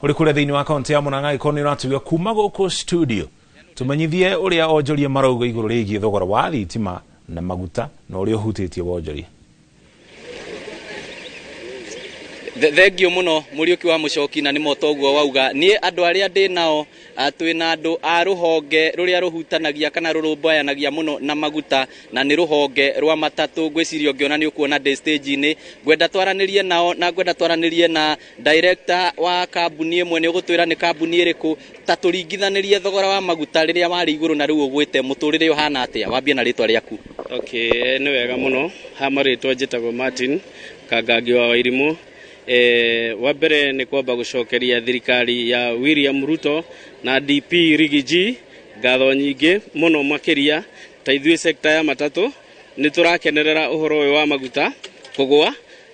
Ũrĩ kũrĩa thĩinĩ wa kaunti ya Murang'a, angĩkorwo nĩ ũratũigua kuma gũkũ studio, tũmenyithie ũrĩa onjoria marauga igũrũ rĩgiĩ thogora wa thitima na maguta na ũrĩa ũhutĩtie wonjoria. Thengio mũno, Mũriũki wa Mũcoki, na nĩ moto ũguo wauga. Niĩ andũ arĩa ndĩ nao, twĩna andũ a rũhonge rũrĩa rũhutanagia kana rũrũmbayanagia mũno na maguta, na nĩ rũhonge rwa matatũ. Ngwĩciria ũngĩona nĩ ũkuona ndĩ stage-inĩ. Ngwenda twaranĩrie nao, na ngwenda twaranĩrie na director wa kambuni ĩmwe. Nĩ ũgũtwĩra nĩ kambuni ĩrĩkũ, ta tũringithanĩrie thogora wa maguta rĩrĩa warĩ igũrũ na rĩu ũgwĩte, mũtũrĩre ũhana atĩa? Wambie na rĩtwa rĩaku. Okay, nĩ wega mũno. Ha marĩtwa njĩtagwo Martin Kangangi wa Wairimũ. Wa mbere nĩ kwamba gũcokeria thirikari ya William Ruto na DP Rigiji ngatho nyingĩ mũno makĩria. Ta ithuĩ sector ya matatũ nĩ tũrakenerera ũhoro ũyũ wa maguta kũgũa.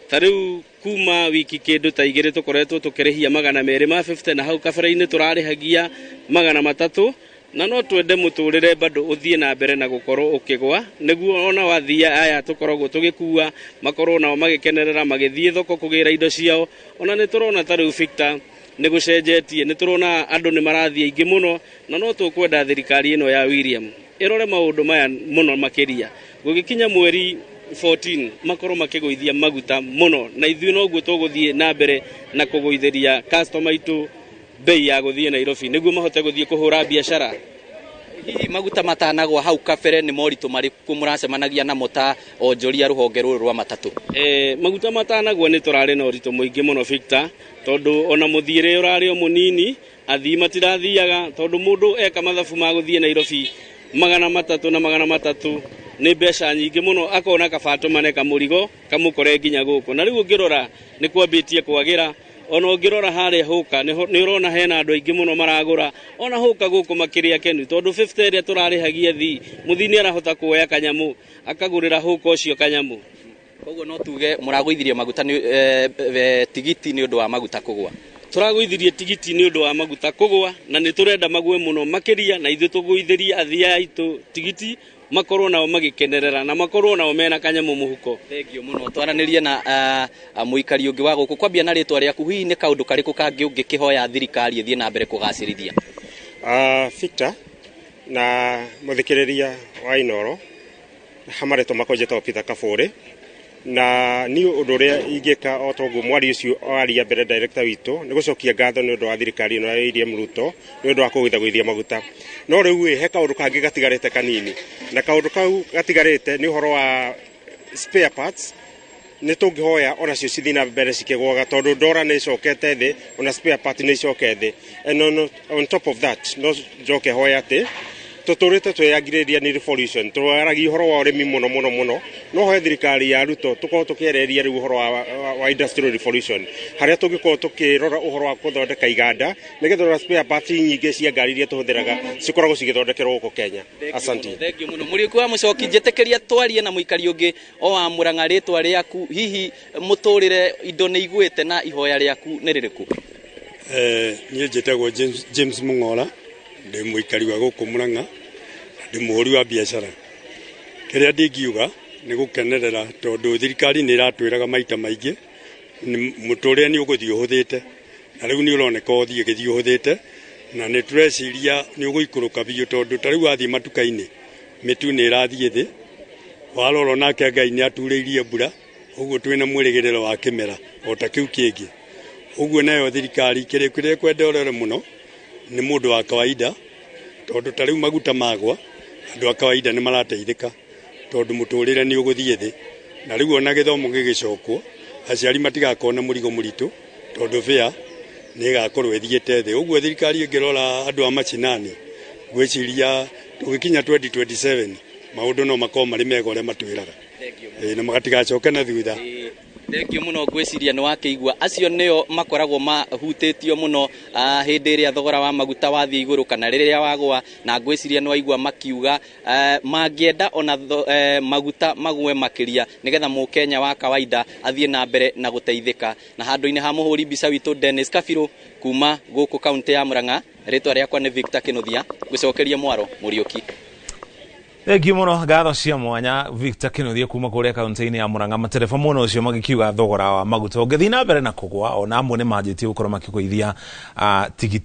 Ta rĩu kuma wiki kĩndũ ta 2 tũkoretwo tũkĩrĩhia 250, na hau kabere-inĩ tũrarĩhagia 300, na no twende mũtũrĩre bado ũthiĩ na mbere na gũkorwo ũkĩgwa, nĩguo ona wathia aya tũkoragwo tũgĩkua makorwo nao magĩkenerera magĩthiĩ thoko kũgĩra indo ciao. Ona nĩ tũrona ta rĩu, Victor, nĩ gũcenjetie, nĩ tũrona andũ nĩ marathiĩ aingĩ mũno, na no tũkwenda thirikari ĩno ya William ĩrore maũndũ maya mũno makĩria. Gũgĩkinya mweri 14 makorwo makĩgũithia maguta mũno, na ithuĩ noguo tũgũthiĩ na mbere na kũgũithĩria customer itũ bei ya gũthiĩ Nairobi, nĩguo mahote gũthiĩ kũhũra biacara. Hihi maguta matanagwa hau kabere, nĩ moritũ marĩkũ mũracemanagia namo ta onjoria rũhonge rũrũ rwa matatũ? Maguta matanagwa nĩ tũrarĩ na ũritũ mũingĩ mũno, Victor, tondũ ona mũthiĩre ũrarĩ o mũnini, athii matirathiaga, tondũ mũndũ eka mathabu ma gũthiĩ Nairobi 300 na 300 nĩ mbeca nyingĩ mũno, akona kaba atũmane kamũrigo kamũkore nginya gũkũ. Na rĩu ũngĩrora nĩ kwambĩtie kwagĩra. Ona ũngĩrora harĩa hũka nĩ ũrona hena andũ aingĩ mũno maragũra, ona hũka gũkũ makĩrĩa kenu, tondũ 50 ĩrĩa tũrarĩhagia thii, mũthii nĩ arahota kuoya kanyamũ akagũrĩra hũka ũcio kanyamũ. Koguo no tuge mũragũithirie maguta nĩ tigiti nĩ ũndũ wa maguta kũgũa? Tũragũithirie tigiti nĩ ũndũ wa maguta kũgũa, na nĩ tũrenda magwe mũno makĩria, na ithuĩ tũgũithĩrie athii aitũ tigiti makorwo nao magĩkenerera na makorwo nao mena kanyamũ mũhuko. Thengio mũno. Twaranĩrie na mũikari ũngĩ wa gũkũ. Kwambia na rĩtwa rĩaku, hihi nĩ kaũndũ karĩkũ kangĩ ũngĩkĩhoya thirikari ĩthiĩ na mbere kũgacĩrithia? Victor na mũthikĩrĩria wa Inoro, ha marĩtwa makwa njĩtagwo Peter Kabũrĩ, na niĩ ũndũ ũrĩa ingĩka o toguo mwari ũcio waria mbere, director witũ, nĩ gũcokia ngatho nĩ ũndũ wa thirikari ĩno ya William Ruto nĩ ũndũ wa kũgũithagũithia maguta. No rĩu ĩ, he kaũndũ kangĩ gatigarĩte kanini, na kaũndũ kau gatigarĩte nĩ ũhoro wa spare parts. Nĩ tũngĩhoya onacio cithiĩ na mbere cikĩgwaga, tondũ ndora nĩ icokete thĩ, ona spare part nĩ icoke thĩ. And on top of that, no njoke hoya atĩ tũtũrĩte twĩyangirĩria nĩ revolution, twaragia ũhoro wa ũrĩmi mũno mũno mũno, no hoe thirikari ya Ruto tũkorwo tũkĩereria rĩu ũhoro wa industrial revolution, harĩa tũngĩkorwo tũkĩrora ũhoro wa gũthondeka iganda, nĩgetha ona spare parts nyingĩ cia ngari iria tũhũthĩraga cikoragwo cigĩthondekerwo gũkũ Kenya. Asante. Thengio mũno, Mũriũki wa Mũcoki. Njĩtĩkĩria twarie na mũikari ũngĩ o wa Mũrang'a. Rĩtwa rĩaku, hihi mũtũrĩre indo nĩ igwĩte, na ihoya rĩaku nĩ rĩrĩkũ? Niĩ njĩtagwo James Mũng'ora, ndĩ mũikari wa gũkũ Mũrang'a na ndĩ mũhũri wa biacara. Kĩrĩa ndingiuga nĩ gũkenerera, tondũ thirikari nĩ ĩratwĩraga maita maingĩ mũtũrĩre nĩ ũgũthiĩ ũhũthĩte, na rĩu nĩ ũroneka ũthiĩ gĩthiĩ ũhũthĩte, na nĩ tũreciria nĩ ũgũikũrũka biũ, tondũ ta rĩu wathiĩ matuka-inĩ mĩtu nĩ ĩrathiĩ thĩ. Warora nake Ngai nĩ aturĩirie mbura, ũguo twĩna mwĩrĩgĩrĩro wa kĩmera o ta kĩu kĩngĩ. Ũguo nayo thirikari kĩrĩa kĩrĩa ĩkwenda ũrore mũno nĩ mũndũ wa kawaida, tondũ ta rĩu maguta magwa, andũ a kawaida nĩ marateithĩka, tondũ mũtũrĩre nĩ ũgũthiĩ thĩ. Na rĩu ona gĩthomo gĩgĩcokwo, aciari matigakorwo na mũrigo mũritũ, tondũ fare nĩ ĩgakorwo ĩthiĩte thĩ. Ũguo thirikari ĩngĩrora andũ a macinani, ngwĩciria tũgĩkinya 2027 maũndũ no makorwo marĩ mega ũrĩa matwĩraga. Ĩĩ, na magatigacoke na thutha. Thengio mũno. Ngwĩciria nĩ wakĩigua, acio nĩo makoragwo mahutĩtio mũno hĩndĩ ĩrĩa thogora wa maguta wathiĩ igũrũ kana rĩrĩa wagwa, na ngwĩciria nĩ waigua makiuga mangĩenda ona maguta magwe makĩria, nĩgetha mũkenya wa kawaida athiĩ na mbere na gũteithĩka. Na handũ-inĩ ha mũhũri mbica witũ Dennis Kabirũ, kuma gũkũ kaunti ya Murang'a, rĩtwa rĩakwa nĩ Victor Kinuthia. Ngũcokeria mwaro, Mũriũki. Thengiũ mũno, ngatho cia mwanya Victor Kinuthia kuma kũrĩa kaunti-inĩ ya Murang'a. Matereba mwena ũcio magĩkiuga thogora wa maguta ũngĩthiĩ na mbere na kũgwa, ona amwe nĩ manjĩtie gũkorwo makĩgũithia tigiti.